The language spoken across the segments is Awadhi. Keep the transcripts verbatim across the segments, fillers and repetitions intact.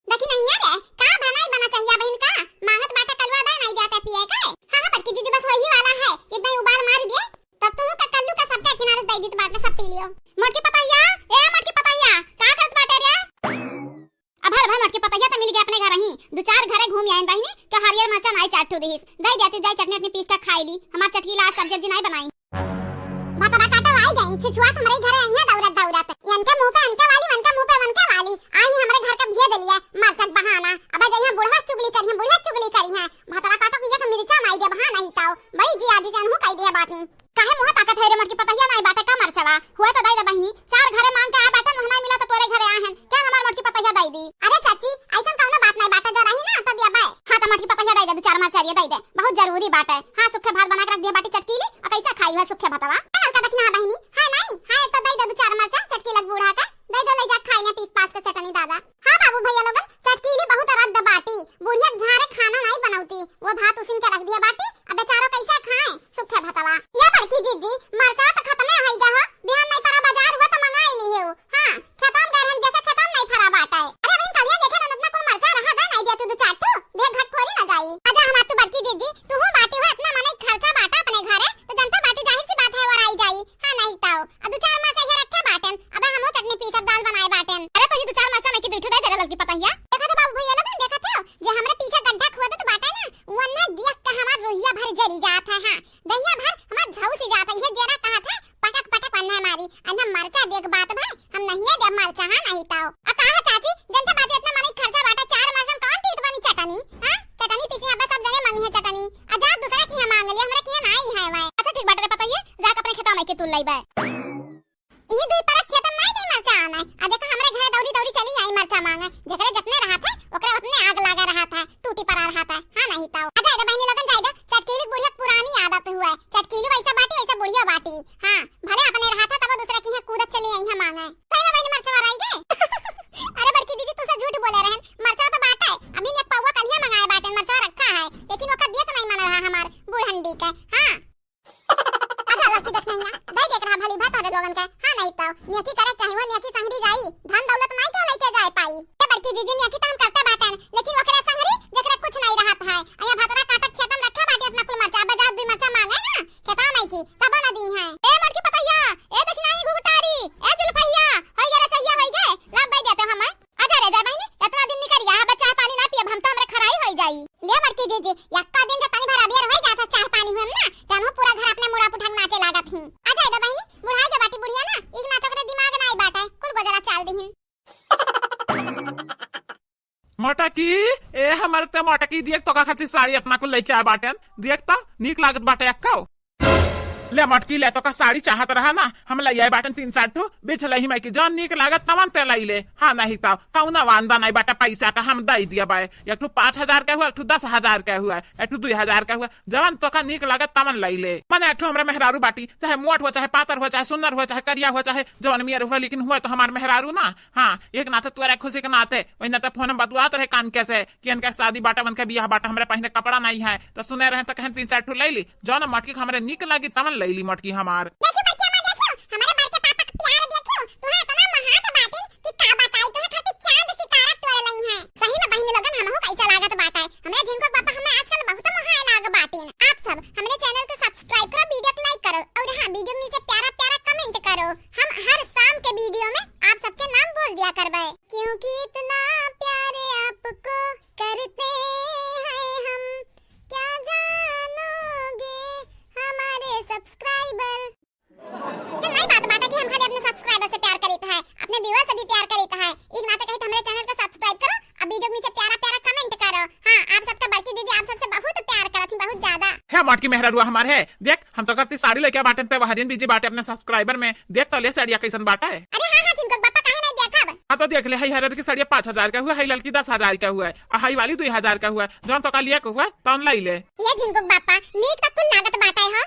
देखी नहीं रे, का भलाई बना चाहिए बहिन का? मांगत बाटे कलुआ दे नहीं देते पिए के। हाँ, हाँ, बड़की दीदी बस वही वाला है, एक दाई उबाल मार दिए, तब तुहू का कल्लू का सबका किनारे दे दीत बाटे, सब पी लियो। मोटकी पतहिया, ए मोटकी पतहिया, का करत बाटे रे? अब हल भाई मोटकी पतहिया तो मिल गया अपने घर ही, दो चार घरे घूम आयन बहिनी, तो हरियर मरचा नाई चार ठो दिहिस, दे देती जाई चटनी अपनी पीस का खाई ली, हमार चटकी ला सब्जी सब्जी नाई बनाई। भतरा काटो आई गई, छिछुआत हमरे घरे आई है दौड़त दौड़त। इनके मुंह पे इनके वाली, उनके मुंह पे उनके वाली। आई ही हमरे घर का भिये दलिया, मरचक बहाना। अब जइया बुढ़वा चुगली करिहे, बुढ़िया चुगली करिहे। भतरा काटो कि ये तो मिर्चा नाई दे बहा नहीं ताओ। बड़ी जी आजी जानहु कह दिया बाटी। काहे मुंह ताकत है रे मोटकी पतहिया नाई बाटे का मरचवा? हुआ तो दे दे बहिनी, चार घरे मांग के आ बाटे, नहीं मिला तो तोरे घरे आहन। क्या हमार मोटकी पतहिया दे दी? अरे चाची, ऐसन कौनो बात नहीं बाटे, जो रही ना तो दिया बाय। हाँ तो मोटकी पतहिया दे दे, दो चार मरचा दे दे। बहुत जरूरी बात है। हाँ, सुखे भात बना के रख दिया बाटी चटकीली, और कैसा खाई है सुखे भातवा? ए लड़का देखना है बहिनी, है नहीं? हाँ, एक तो दे दे दो चार मरचा चटकीला बूढ़ा का, दे दे ले जा खाई ले पीस पास के चटनी दादा। हाँ बाबू भैया लोगन, चटकीली बहुत रद्द बाटी, बुढ़िया झारे खाना नहीं बनौती, वो भात उसिन के रख दिया बाटी, अब बेचारो कैसा खाए सुखे भातवा? ये बड़की जीजी, मरचा तो खत्मे हो गया हो, बिहान नहीं परा बाजार हुआ तो मंगाई ली हो। हाँ, खेतम गए रहन, देखे खेतम नहीं फरा बाटे। अरे अबहिन कलिया देखे ना, इतना कुल मरचा रहा दे, नहीं दे तू दो चार ठो, देख घट थोड़ी ना जाई। अच्छा हमार तू बड़की जीजी, तू हूँ बाटी हो, इतना मने खर्चा बाटा अपने घरे, तो जनता बाटी जाहिर सी बात है, और आई जाई। हाँ नहीं ताओ, अब दो चार मरचा ये रखे बाटेन, अब हम चटनी पीसब, दाल बनाए बाटेन। अरे तो ये दो चार मरचा नहीं कि दो ठो दे दे रे लड़की पतहिया। देखा थे बाबू भैया लोगन, देखा थे, जे हमरे पीछे गड्ढा खोदत बाटे ना, वन्ने देख के हमार रुहिया भर जरी जात है। हाँ, दहिया भर हमार झौसी जात है, ये जेरा कहा था, पटक पटक अन्ना मारी, अन्ना मरचा देख बात भाई, हम नहीं है देब मरचा, हाँ नहीं ताओ। आ का है चाची, जनता बाटी इतना मने खर्चा बाटा, चार मरचा में कौन तीत बनी चटनी, हाँ? चटनी पीसी अब सब जने मांगी है चटनी, आ जा दूसरा की है मांग लिया, हमरा की है ना आई है वाई। अच्छा ठीक बाटे रे पतोहिया, जाके अपने खेतवा में के तूल लाई बे। इही दुई परत खेतन नाई गई मरचा आने। आ देखा हमरे घरे दौड़ी दौड़ी चली आई मरचा मांगे। जेकरे जतने रहा था, ओकरे उतने आग लागा रहा था, टूटी पड़ा रहा था। हाँ नहीं ताओ। अच्छा, इधर बहनी लोगन जाए दे, चटकीली बुढ़िया पुरानी आदत हुआ है। चटकीली वैसा बाटी, वैसा बुढ़िया बाटी। हाँ, भले अपने रहा था, तब दूसरा की यहाँ कूदत चली आई है मांगे। सही में बहनी मरचा रही गए? अरे बड़की दीदी, तुझसे झूठ बोले रहन। मरचा तो बाटा है। अभी एक पौवा कलिया मंगाए बाटे, मरचा रखा है। लेकिन ओकर दिए तो नहीं मन रहा हमार बूढ़न डी के। हाँ। अच्छा, लस्सी देख नहीं है, दे देख रहा भली भात तोरे लोगन के। हाँ, नहीं तो नेकी करे चाहे वो नेकी संगरी जाई, धन दौलत नहीं क्यों लेके जाए पाई। ये बड़की जीजी, नेकी तो हम करते बाटन, लेकिन ओकरे संगरी जेकरे कुछ नहीं रहत है। अया भतरा काटत खेतम रखा बाटी अपना कुल मरचा, अब जात दुई मरचा मांगे ना, खेता नहीं की, तब ना दी है। ए मटकी पतैया, ए देखी नहीं घुघटारी, ए जुल्फैया, होई गे रे चहिया होई गे, लाग दे देते हम। आजा रे, जा बहिनी, एतना दिन निकरिया है, अब चाह पानी ना पियब हम तो हमरे खराई होई जाई। ले बड़की जीजी, यक्का दिन जो तनी भर अबियर होई जात है, चाह पानी हुए ना, त हमहू पूरा घर अपने मुड़ा पुठा के नाचे लागत ही। आजा रे बहिनी, बुढ़ाई के बाटी बुढ़िया ना, इक ना तो ओकरे दिमाग ना आई बाटे, कुल गोजरा चाल दिहिन। मोटकी, ए हमर ते मोटकी, देख तोका खातिर साड़ी एतना कुल लेके आए बाटेन, देख तो नीक लागत बाटे यक्का। ले मटकी ले, तोका साड़ी चाहत रहा ना, हम लइ आए बाटन तीन चार ठो, बिछलही माई की, जौन नीक लागत तवन ते लइ ले। हाँ, नहीं तो कौनो वांदा नहीं बाटे, पैसा का हम दइ दिया बाए। एक ठो पाँच हजार के हुआ, एक ठो दस हजार के हुआ, एक ठो दुइ हजार के हुआ, जवन तोका नीक लागत तवन लइ ले। मने एक ठो हमरे मेहरारू बाटी, चाहे मोट हुआ, चाहे पातर हुआ, चाहे सुन्नर हुआ, चाहे करिया हुआ, चाहे जवन मियर हुआ, लेकिन हुआ तो हमार मेहरारू ना। हाँ, एक नाते तोरा खुशी के नाते, वही नाते फोन में बतुआत रहे कान के से, कि इनका शादी बाटा, उनका बियाह बाटा, हमरे पहिने कपड़ा नहीं है, तो सुने रहे तो कहें तीन चार ठो लइ ली, जौन मटकी के हमरे नीक लागी तवन लइ ली मटकी हमार। देखियो बड़की अम्मा, देखियो, हमारे बड़के पापा के प्यार देखियो, तुहे इतना महात बाटिन कि का बताई, तुहे खातिर चांद सितारा तोड़ लई हैं। सही में बहिनी लोगन, हमहू कैसा लागत बाटे, हमरे झिनको पापा हमें आजकल बहुत मोहाए लाग बाटिन। आप सब हमरे channel के subscribe करो, video को like करो, और हाँ, video के नीचे प्यारा प्यारा comment करो। हम हर शाम के video में आप सबके नाम बोल दिया करबे। क्योंकि इतना प्यार आपको करते हैं हम, क्या जानोगे हमारे subscriber। तो नई बात बाटे कि हम खाली अपने subscriber से प्यार करीत है, अपने viewer से भी प्यार करीत है। एक नाते कही तो हमरे channel को subscribe करो, अब video के नीचे प्यारा प्यारा comment करो। हाँ, आप सबका बड़की दीदी आप सबसे बहुत प्यार करत ही, बहुत ज्यादा। हे मटकी मेहरारुआ हमार है, देख हम तो करती साड़ी लेके बाटन ते वहरिन बीजी बाटे अपने subscriber में, देख तो ले साड़िया कैसन बाटे। अरे हाँ, हाँ, झिनको पापा काहे नहीं देखब? हाँ तो देख ले, हई हरियर की साड़िया पाँच हजार का हुआ, हई ललकी दस हजार का हुआ, आ हई वाली दुई हजार का हुआ, जौन तो का लिए के हुआ, तौन लाई ले। ये झिनको पापा, नीक तो कुल लागत बाटे हो।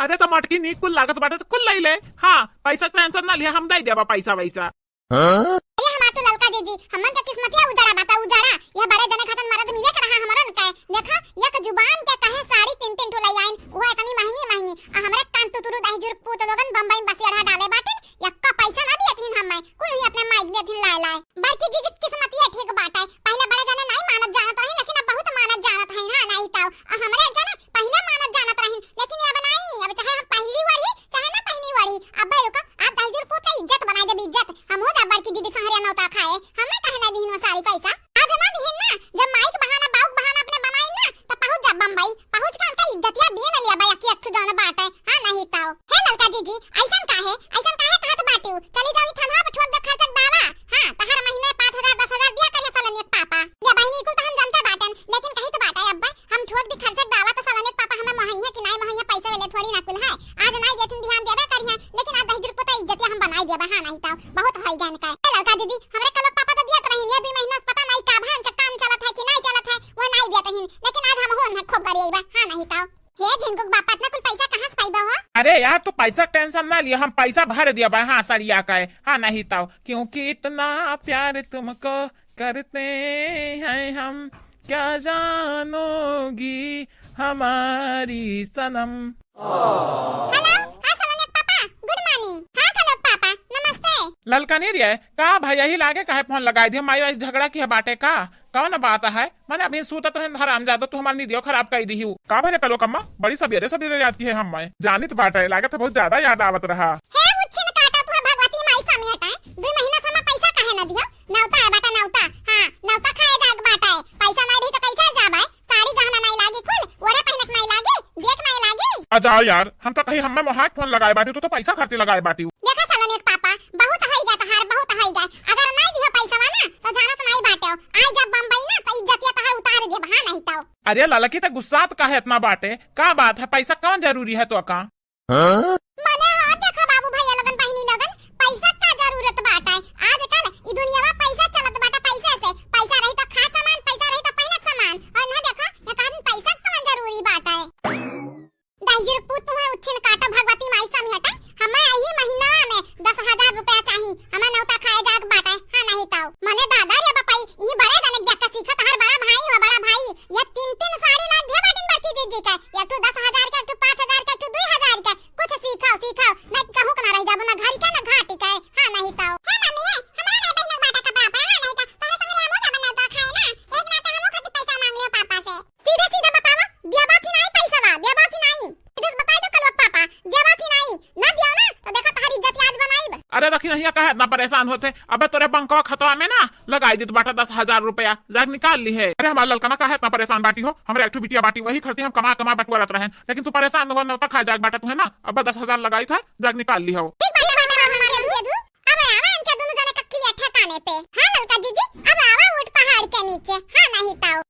अरे तो मटकी नीक कुल लागत बाटे तो कुल लाई ले। हाँ, पैसा के tension ना लिया, हम दे देबा पैसा वैसा। हाँ? अरे हमार तो ललका जीजी, हमन के किस्मतिया उजड़ा बा, ता उजड़ा। यह बड़े जने खातन मरद मिले के रहा हमरन के। देखा, एक जुबान के कहे साड़ी तीन तीन ठो लई आइन, वो इतनी महंगी महंगी। आ हमरे कान तुतुरु दहिजुर पूत लोगन बम्बई में बसिया रहा डाले बाटिन, यक्का पैसा ना दिए थिन हमें, कुल ही अपने माइक दे थिन लाए लाए। बड़की जीजी किस्मतिया ठीक बाटे। पहिले बड़े जने नाहीं मानत जानत रही, लेकिन अब बहुत मानत जानत है ना, नाहीं ताऊ। आ हमरे जने पहिले मानत जानत रही, लेकिन अब नाहीं। अब चाहे हम पहिली ओढ़ी, चाहे ना पहिली ओढ़ी। अब रुको, आज दहिजर पूत के इज्जत बनाई देब, इज्जत। हमहू जाब बड़की दीदी खहरिया नौता खाए। हमें काहे ना दिहिन वो साड़ी पैसा? आज ना दिहिन ना, जब माई के बहाना, बाऊ के बहाना अपने बनाई ना, तब पहुँच जाब बम्बई। पहुँच के उनका इज्जतिया बीन लिया बा, अक्की अट्ठू जौन बाटे। हाँ, नाहीं ताऊ। हे ललका जीजी, अइसन काहे, अइसन काहे कहत बाटिउ? चली जाओ थनवा पर ठोक दे खर्चक दावा। हाँ, तहर महीने पाँच हजार, दस हजार दिया करिए सलोनी के पापा। या बहिनी, कुल तो हम जानते बाटेन, लेकिन कही तो बाटे अब हम ठोक दी खर्चक दावा तो सलोनी के पापा हमें मोहइया कि नाहीं मोहइया, पैसा वेले थोड़ी ना कुल है। आज नाहीं देथिन, बिहान देबे करिए, लेकिन आज दहिजर पूत के इज्जतिया हम बनाई देबे। हाँ, नाहीं ताऊ, बहुत होई गन का। ए ललका दीदी, हमरे कलवा के पापा तो दियत रहिन, ये दुइ महीना से पता नाहीं का भा इनका काम चलत है कि नाहीं चलत है, वो नाहीं दियत रहिन, लेकिन आज हमहू उन्हें खूब गरियइबे। हाँ, नाहीं ताऊ। हे झिनकू के बापा, इतना कुल पैसा कहाँ से पाइबा हो? अरे यार, तू पैसा के tension ना लिया, हम पैसा भर दिया बा, हाँ, सरिया का है। हाँ, नाहीं ताऊ, क्योंकि इतना प्यार तुमको करते हैं हम, क्या जानोगी हमारी सनम। हेलो, हाँ सलोनी के पापा, good morning। हाँ कलवा के पापा, नमस्ते। ललकनी रे, का भाई यही लागे काहे फोन लगाई दिया? माई वाई से झगड़ा किहे बाटे का? कौन बात है? मने अभी सूतत रहन हरामजादो, तू हमार नींदियो खराब कई दिहिउ। का भरे कलवा के अम्मा, बड़ी सबेरे सबेरे याद किहे हम्मे। जानित बाटे, लागत है बहुत ज्यादा याद आवत रहा। हे उच्छिन काटा, तू भगवती माई सामने हटाए। दुइ महीना से हमें पैसा काहे न दियो? नौता है बाटे नौता। हाँ, नौता खाए जाए के बाटे। पैसा नाहीं रही तो कैसे जाबे? साड़ी गहना नाहीं लागी कुल, ओढ़े पहिने के नाहीं लागी, देख नाहीं लागी। आ जाओ यार, हम तो कही हम्मे मोहाक फोन लगाए बाटी, तू तो पैसा खातिर लगाए बाटी। देखा सलोनी के पापा, बहुत होई गए तोहार, बहुत होई गए। अगर नाहीं दिहो पैसवा ना, तो जानत नाहीं बाटे। आज जब बम्बई ना, तो इज्जतिया तोहार उतार देब, हाँ नाहीं ताऊ। अरे ललकी, तो गुस्सात काहे इतना बाटे? का बात है, पैसा कौन जरूरी है तो का? हाँ? मने हाँ देखा बाबू भैया लोगन, बहिनी लोगन, पैसा का जरूरत बाटे? आजकल ई दुनिया में पैसा चलत बाटे, पैसे से। पैसा रही तो खा सामान, पैसा रही तो पहिने सामान। और ना देखा, ये कहन पैसा कौन जरूरी बाटे? दहिजर पूत तुम्हें उच्छिन काटो भगवती माई समियाटा। हमें यही महीना में दस हजार रुपया चाही, हमें नौता खाए जाग बाटे। हाँ नाहीं ताऊ। मने दादा रे बपाई, ई बड़े जने देख के सीखत, हर बड़ा भाई हो, बड़ा भाई। ये तीन तीन साड़ी लाग दे बाटिन बड़की दीदी के, एक ठो दस हजार के, एक ठो पाँच हजार के, एक ठो दुई हजार के। कुछ सीखो, सीखो, न कहूँ के ना रह जाबो, ना घर के, ना घाटी के। हाँ नाहीं ताऊ। हे मम्मी, हे, हमरा नाहीं पहिने बाटे कपड़ा पे, हाँ नाहीं तो तोहरे संगे हमहूँ जाबो नौता खाए ना। एक ना तो हमहूँ खातिर पैसा मांग लियो पापा से। सीधे सीधे बतावा, देबा कि नाहीं पैसवा, देबा कि नाहीं? सीधे से बताई दो कलवा के पापा, देबा कि नाहीं? ना दियो ना, तो देखा तोहार इज्जत आज बनाइब। अरे दखिनहिया, काहे इतना परेशान होते? अबे तोरे बैंकवा खतवा में ना लगाई देत बाटा दस हजार रुपया, जाके निकाल लिहे। अरे हमार ललकना, काहे इतना परेशान बाटी हो? हमरा एक ठो बिटिया बाटी, वही खरती हम कमा कमा बटोरत रहेन, लेकिन तू परेशान हो, नौता खाए जाग बाटा तुहे ना, अब दस हजार लगाई था, जाके निकाल लिहो। ठीक बाटे, बाटे, बाटे, बाटे, बाटे, अब आवा इनके दोनों जने का किया ठिकाने पे। हाँ ललका जीजी, अब आवा ऊँट पहाड़ के नीचे। हाँ नाहीं ताऊ।